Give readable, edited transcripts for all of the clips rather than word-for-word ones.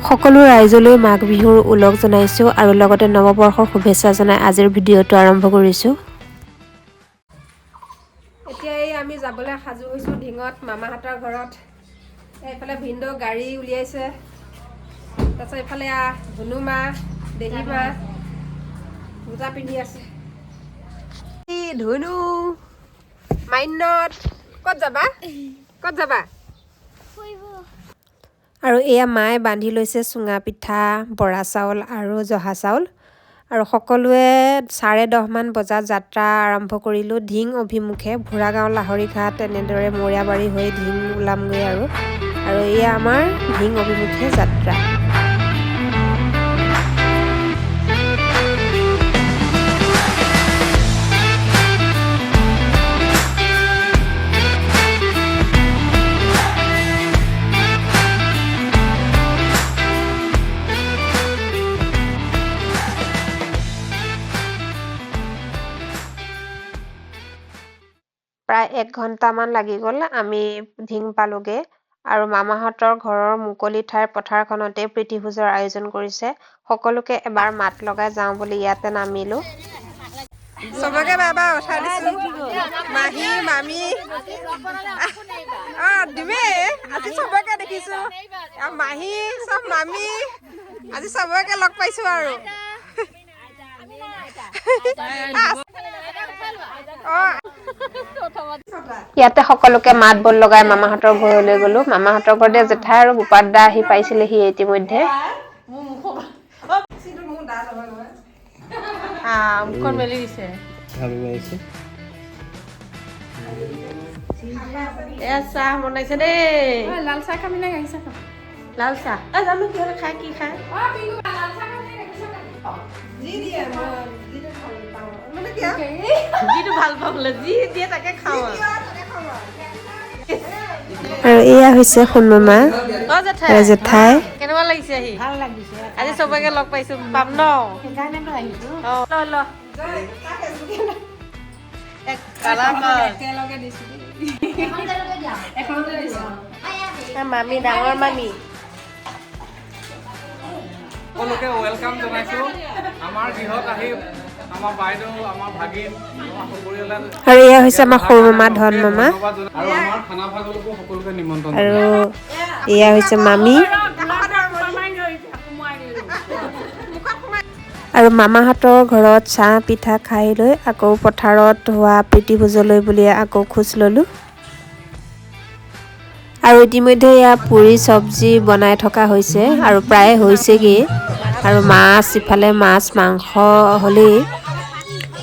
সকলো ৰাইজলৈ মাঘ বিহুৰ ওলগ জনাইছোঁ আৰু লগতে নৱবৰ্ষৰ শুভেচ্ছা জনাই আজিৰ ভিডিঅ'টো আৰম্ভ কৰিছোঁ। এতিয়া এই আমি যাবলৈ সাজু হৈছোঁ ঢিঙত মামাহঁতৰ ঘৰত। এইফালে ভিনদেউ গাড়ী উলিয়াইছে, তাৰপিছত এইফালে ধুনুমা, দেহীমা মোজা পিন্ধি আছে। এই ধুনু মাইনত ক'ত যাবা, ক'ত যাবা? আৰু এয়া মায়ে বান্ধি লৈছে চুঙা পিঠা, বৰা চাউল আৰু জহা চাউল। আৰু সকলোৱে 10:30মান বজাত যাত্ৰা আৰম্ভ কৰিলোঁ ঢিং অভিমুখে। ভোৰাগাঁও, লাহৰীঘাট, এনেদৰে মৰিয়াবাৰী হৈ ঢিং ওলামগৈ আৰু। আৰু এয়া আমাৰ ঢিং অভিমুখে যাত্ৰা। প্ৰায় 1 ঘণ্টামান লাগি গ'ল, আমি ঢিং পালোগৈ। আৰু মামাহঁতৰ ঘৰৰ মুকলি ঠাইৰ পথাৰখনতে প্ৰীতিভোজৰ আয়োজন কৰিছে। সকলোকে এবাৰ মাত লগাই যাওঁ বুলি ইয়াতে নামিলোঁ। চবকে বাবা উঠাই দিছোঁ, মাহী, মামী, দিমেই আজি চবকে দেখিছোঁ, মাহী চব, মামী, আজি চবকে লগ পাইছোঁ আৰু। ইয়াতে সকলোকে মাত বোল লগাই মামাহঁতৰ ঘৰলৈ গ'লো। মামাহঁতৰ ঘৰতে জেঠাই আৰু গোপাল দা আহি পাইছিলেহি ইতিমধ্যে। চাহ বনাইছে দেই। লাল চাহ খাবি নে গাখীৰ চাহ খাবি? লাল চাহ। জানো কিহৰে খায়, কি খায়? যিটো ভাল পাওঁ বোলে, যি দিয়ে তাকে খাওঁ। আৰু এয়া হৈছে সোণ মামা, জেঠাই। কেনেকুৱা লাগিছে আহি? ভাল লাগিছে। আজি চবকে লগ পাইছো, পাম ন? সেইকাৰণেতো আহিছো। ল। একেলগে দিছো। মামী, ডাঙৰ মামী। সকলোকে welcome জনাইছোঁ আমাৰ গৃহত আহি, আমাৰ বাইদেউ, আমাৰ ভাগিন, আমাৰ পৰিয়ালে। আৰু এয়া হৈছে আমাৰ সৰু মামা, ধন মামা। আৰু আমাৰ খানা ভাগলৈকো সকলোকে নিমন্ত্ৰণ। আৰু এয়া হৈছে মামী। আৰু মামাহঁতৰ ঘৰত চাহ পিঠা খাই লৈ আকৌ পথাৰত হোৱা প্ৰীতিভোজলৈ বুলি আকৌ খোজ ল'লোঁ। আৰু ইতিমধ্যে এয়া পুৰি চব্জি বনাই থকা হৈছে আৰু প্ৰায় হৈছেগৈ। আৰু মাছ, ইফালে মাছ মাংস হ'লেই।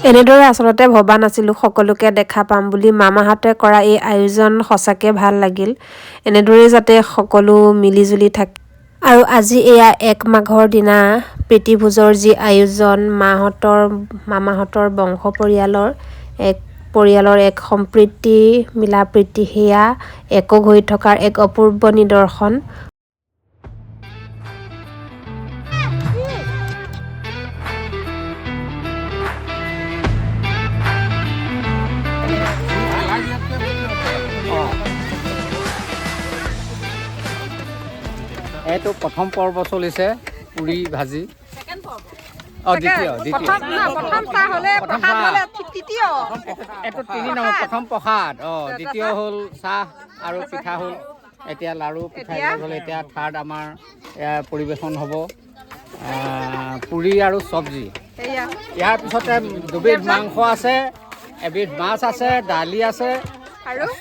এনেদৰে আচলতে ভবা নাছিলোঁ সকলোকে দেখা পাম বুলি। মামাহঁতে কৰা এই আয়োজন সঁচাকৈ ভাল লাগিল। এনেদৰেই যাতে সকলো মিলিজুলি থাকে। আৰু আজি এয়া 1 মাঘৰ দিনা প্ৰীতিভোজৰ যি আয়োজন, মাহঁতৰ মামাহঁতৰ বংশ পৰিয়ালৰ এক পৰিয়ালৰ এক সম্প্ৰীতি, মিলা প্ৰীতি, সেয়া একক হৈ থকাৰ এক অপূৰ্ব নিদৰ্শন। এইটো প্ৰথম পৰ্ব চলিছে, পুৰি ভাজি। দ্বিতীয়, দ্বিতীয়। প্ৰথম চাহ হ'লে, প্ৰসাদ হ'লে তৃতীয়। এইটো 3 নম্বৰ, প্ৰথম প্ৰসাদ। দ্বিতীয় হ'ল চাহ আৰু পিঠা হ'ল। এতিয়া লাড়ু পিঠা হ'ল। এতিয়া থাৰ্ড আমাৰ পৰিৱেশন হ'ব পুৰি আৰু চব্জি। ইয়াৰ পিছতে দুবিধ মাংস আছে, এবিধ মাছ আছে, দালি আছে,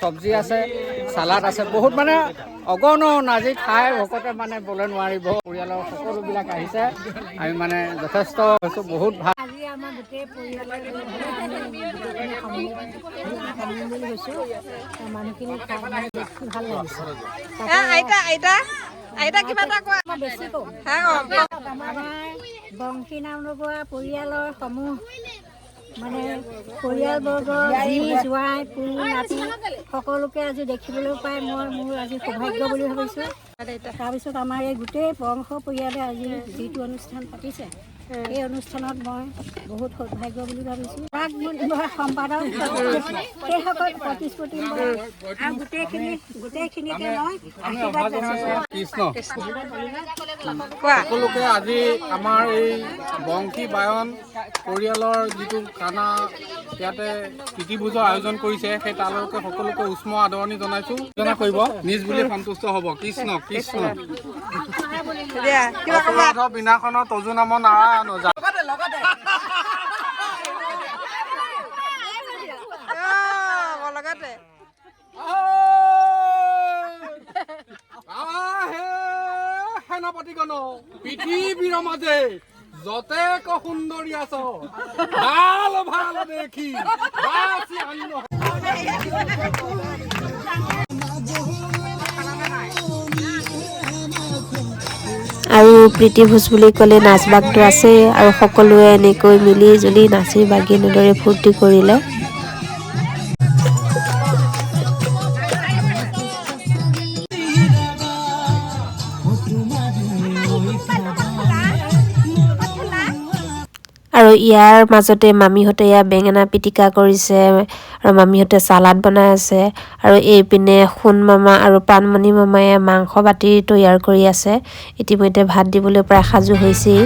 চব্জি আছে, চালাড আছে। বহুত মানে অগণন আজি খাই ভকতে মানে বলে নোৱাৰিব। পৰিয়ালৰ সকলোবিলাক আহিছে, আমি মানে যথেষ্ট হৈছোঁ, বহুত ভাল। আজি আমাৰ গোটেই পৰিয়ালৰ হৈছোঁ, মানুহখিনি খাই মানে দেখি ভাল লাগিছে। আইতা, আইতা, আইতা, কিবা এটা কোৱা। বেছি কম। আমাৰ বংশী নাম লগোৱা পৰিয়ালৰ সমূহ মানে পৰিয়ালবৰ্গ, জী জোঁৱাই, পু নাতি সকলোকে আজি দেখিবলৈ পাই মই মোৰ আজি সৌভাগ্য বুলি ভাবিছোঁ। তাৰপিছত আমাৰ এই গোটেই বংশ পৰিয়ালে আজি যিটো অনুষ্ঠান পাতিছে, এই অনুষ্ঠানত মই বহুত সৌভাগ্য বুলি ভাবিছোঁ। সম্পাদক সেইসকল প্ৰতিশ্ৰুতি আৰু গোটেইখিনিকে মই আশীৰ্বাদ যাচিছোঁ। কৃষ্ণ। কোৱা। সকলোকে আজি আমাৰ এই বংশী বায়ন পৰিয়ালৰ যিটো খানা ইয়াতে প্ৰীতিভোজৰ আয়োজন কৰিছে, সেই তালৈকে সকলোকে উষ্ম আদৰণি জনাইছোঁ। আলোচনা কৰিব নিজ বুলি সন্তুষ্ট হ'ব। কৃষ্ণ কৃষ্ণ। দিয়া, কিবা ক'বা? অপৰাধ বিনাশন তজু নাম নাৰায়ণ। অ' লগতে। আহে সেনাপতিগণ, পৃথিৱীৰ মাজে যতেক সুন্দৰী আছ, ভাল ভাল দেখি বাছি আনিল। আৰু প্ৰীতিভোজ বুলি ক'লে নাচ বাগটো আছেই, আৰু সকলোৱে এনেকৈ মিলি জুলি নাচি বাগি এনেদৰে ফূৰ্তি কৰিলে। আৰু ইয়াৰ মাজতে মামীহঁতে এয়া বেঙেনা পিটিকা কৰিছে আৰু মামীহঁতে চালাড বনাই আছে, আৰু এইপিনে সোণ মামা আৰু প্ৰাণমণি মামায়ে মাংস বাতি তৈয়াৰ কৰি আছে। ইতিমধ্যে ভাত দিবলৈ প্ৰায় সাজু হৈছেই।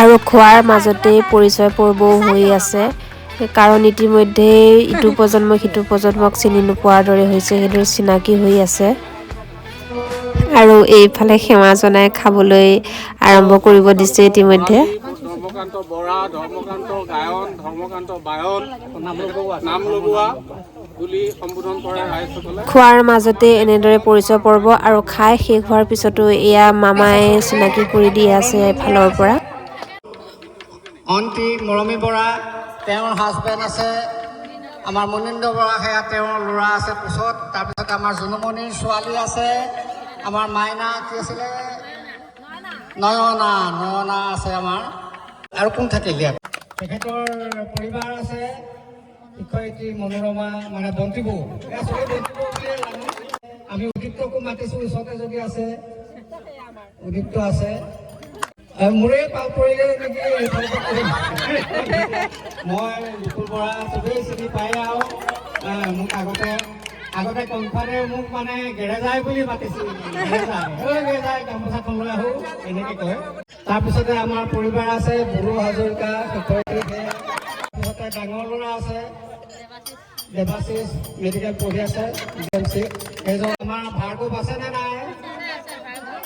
আৰু খোৱাৰ মাজতেই পৰিচয় পৰ্বও হৈ আছে, কাৰণ ইতিমধ্যেই ইটো প্ৰজন্ম সিটো প্ৰজন্মক চিনি নোপোৱাৰ দৰে হৈছে, সেইদৰে চিনাকি হৈ আছে। আৰু এইফালে সেৱা জনাই খাবলৈ আৰম্ভ কৰিব দিছে ইতিমধ্যে। ধৰ্মকান্ত বৰা, ধৰ্মকান্ত গায়ন, ধৰ্মকান্ত বায়ন, নাম লগোৱা বুলি সম্বোধন কৰে ৰাইজসকলে। খোৱাৰ মাজতে এনেদৰে পৰিচয় পৰ্ব, আৰু খাই শেষ হোৱাৰ পিছতো এয়া মামাই চিনাকি কৰি দি আছে এফালৰ পৰা। অন্তি মৰমী বৰা, তেওঁৰ হাজবেণ্ড আছে আমাৰ মনীন্দ্ৰ বৰা, সেয়া তেওঁৰ ল'ৰা আছে কোচত। তাৰপিছত আমাৰ জুনুমণিৰ ছোৱালী আছে, আমাৰ মাইনা কি আছিলে, নয়না, নয়না আছে আমাৰ। আৰু কোন থাকিল ইয়াত? তেখেতৰ পৰিবাৰ আছে, শিক্ষয়িত্ৰী মনোৰমা মানে বন্তিবৌ, এয়া চবেই বন্তিবৌ বুলিয়ে জানো। আমি উদীপ্তকো মাতিছোঁ, ওচৰতে যদি আছে, উদীপ্ত আছে। মোৰে পাল পৰিলে নেকি এইফালৰ পৰা কৰিম। মই বিপুল বৰা চবেই চিনি পায় আৰু মোক আগতে কোম্পানীয়ে মোক মানে গেৰেজাই বুলি মাতিছিল, গেৰেজাই, ঐ গেৰেজাই গামোচাখন লৈ আহোঁ এনেকৈ কয়। তাৰপিছতে আমাৰ পৰিবাৰ আছে বুৰু হাজৰিকা শিক্ষয়িত্ৰী, তাৰপিছতে ডাঙৰ ল'ৰা আছে দেৱাশিষ, মেডিকেল পঢ়ি আছে জি এম চি। সেইজন আমাৰ ভাৰ্গৱ আছে নে নাই?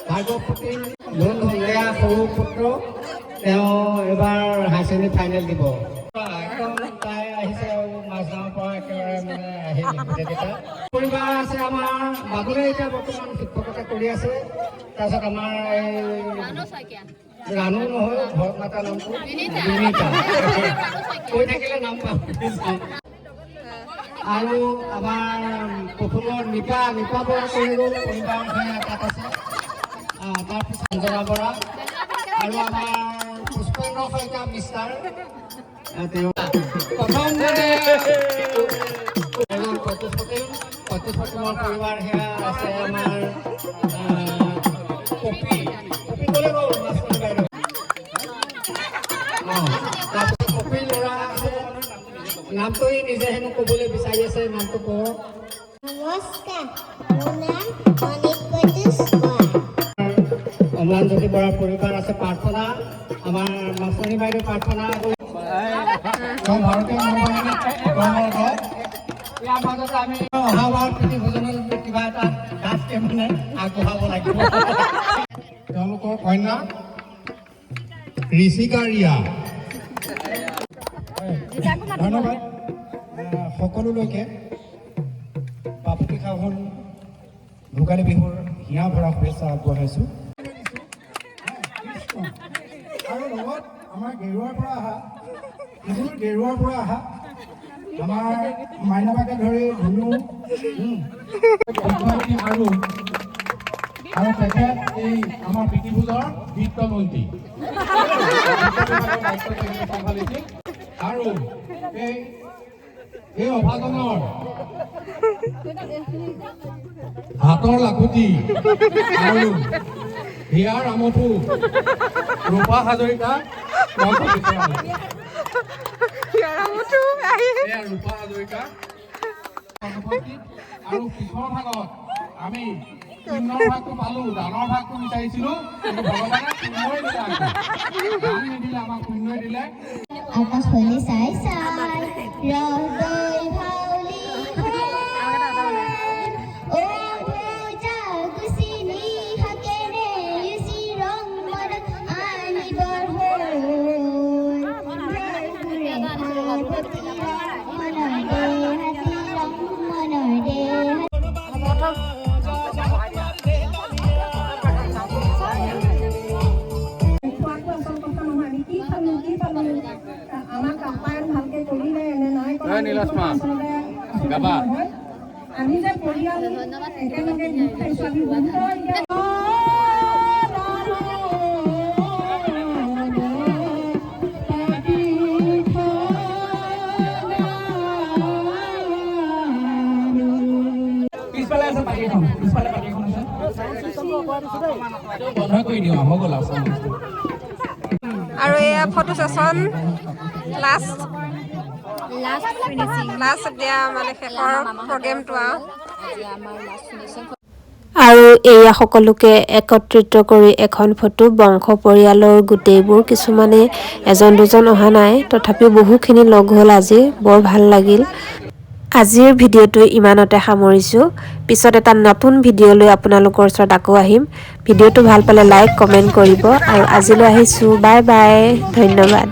ভাৰ্গৱ পুতিন ধুন সন্ধিয়া সৰু পুত্ৰ, তেওঁ এইবাৰ হায়াৰ ছেকেণ্ডেৰী ফাইনেল দিব। একদম তাই আহিছে আৰু মাজগাঁৱৰ পৰা একেবাৰে মানে আহিল গোটেইকেইটা। পৰিবাৰ আছে আমাৰ বাবুলে এতিয়া বৰ্তমান শিক্ষকতা কৰি আছে। তাৰপিছত আমাৰ এই ৰাণু নহয়, ঘৰত মাতা নামটো বিনীতা, কৈ থাকিলে নাম পাহৰি যাওঁ। আৰু আমাৰ প্ৰফুল্লৰ নিপা, নিপা বৰা কৰি গ'ল, পৰিবাৰ সেয়া তাত আছে। তাৰপিছত অঞ্জনা বৰা আৰু আমাৰ পুষ্পেন্দ্ৰ শইকীয়া মিষ্টাৰ, তেওঁ প্ৰথম মানে এজন প্ৰত্যুষ পটেল, প্ৰত্যুষ পটেলৰ পৰিবাৰ সেয়া আছে আমাৰ পপী, পপী ক'লে গ'ল মাছমণি বাইদেউ। তাৰপিছত পপীৰ ল'ৰা আছে, নামটো সি নিজে হেনো ক'বলৈ বিচাৰি আছে, নামটো কওঁ। নমস্কাৰ, মোৰ নাম অনিক প্ৰত্যুষ বৰা। অম্লানজ্যোতি বৰাৰ পৰিবাৰ আছে প্ৰাৰ্থনা, আমাৰ মাছমণি বাইদেউ প্ৰাৰ্থনা। ভাৰতীয় নৌবাহিনীত কৰ্মৰত। ইয়াৰ মাজতে আমি অহাবাৰ প্ৰীতি ভোজনত কিবা এটা ডাঠকে মানে আগবঢ়াব লাগিব। তেওঁলোকৰ কন্যা ঋষিকা ৰিয়া। ধন্যবাদ সকলোলৈকে। বাপতি সাহোন ভোগালী বিহুৰ হিয়া ভৰা শুভেচ্ছা আগবঢ়াইছোঁ। আৰু লগত আমাৰ গেৰুৱাৰ পৰা অহা, বিহুৰ গেৰুৱাৰ পৰা অহা আমাৰ মাইনাবাকে ধৰি ধুনু আৰু আৰু তেখেত এই আমাৰ প্ৰীতিভোজৰ বিত্তমন্ত্ৰী, দায়িত্ব তেখেতে চম্ভালিছিল। আৰু এই এই অভাজনৰ হাতৰ লাখুটি আৰু হিয়াৰ আমঠু ৰূপা হাজৰিকা মঞ্চত বিচৰা হৈছে। এয়া ৰূপা হাজৰিকা উপস্থিত। আৰু পিছৰ ভাগত আমি পুণ্যৰ ভাগটো পালো, দানৰ ভাগটো বিচাৰিছিলো, কিন্তু ভগৱানে পুণ্যই দিলে আকৌ। দান নিদিলে, আমাক পুণ্যই দিলে। আকাশলৈ চাই চাই ৰহ গৈ ভাউলি। অ ভোজা গুচি নিশাকেৰে ইউচি ৰং মদত আনিবৰ হ'ল। পাৰ্বতী মনৰ দেহাতি ৰং মনৰ দেহাতি। খোৱাটো আচল কথা নহয়, আমি কি খালো কি পালো, আমাক আপ্যায়ন ভালকে কৰিলে নে নাই কৰা, এই নীলাশ্মা, সেইটো আচলতে আচল গাবা। কথা নহয়। আমি যে পৰিয়াল একেলগে গোট খাইছো, আমি বহুতৰ এতিয়া পিছফালে আছে পাতি এখন, পিছফালে পাতি এখন আছে, বন্ধ কৰি দিওঁ হৈ গ'ল আৰু। আৰু এয়া ফটো ছেছন লাষ্ট লাষ্ট, এতিয়া মানে শেষৰ প্ৰগ্ৰেমটো আৰু। আৰু এয়া সকলোকে একত্ৰিত কৰি এখন ফটো, বংশ পৰিয়ালৰ গোটেইবোৰ। কিছুমানে এজন দুজন অহা নাই, তথাপিও বহুখিনি লগ হ'ল আজি, বৰ ভাল লাগিল। আজিৰ ভিডিঅ'টো ইমানতে সামৰিছোঁ। পিছত এটা নতুন ভিডিঅ' লৈ আপোনালোকৰ ওচৰত আকৌ আহিম। ভিডিঅ'টো ভাল পালে লাইক, কমেণ্ট কৰিব আৰু আজিলৈ আহিছোঁ। বাই বাই, ধন্যবাদ।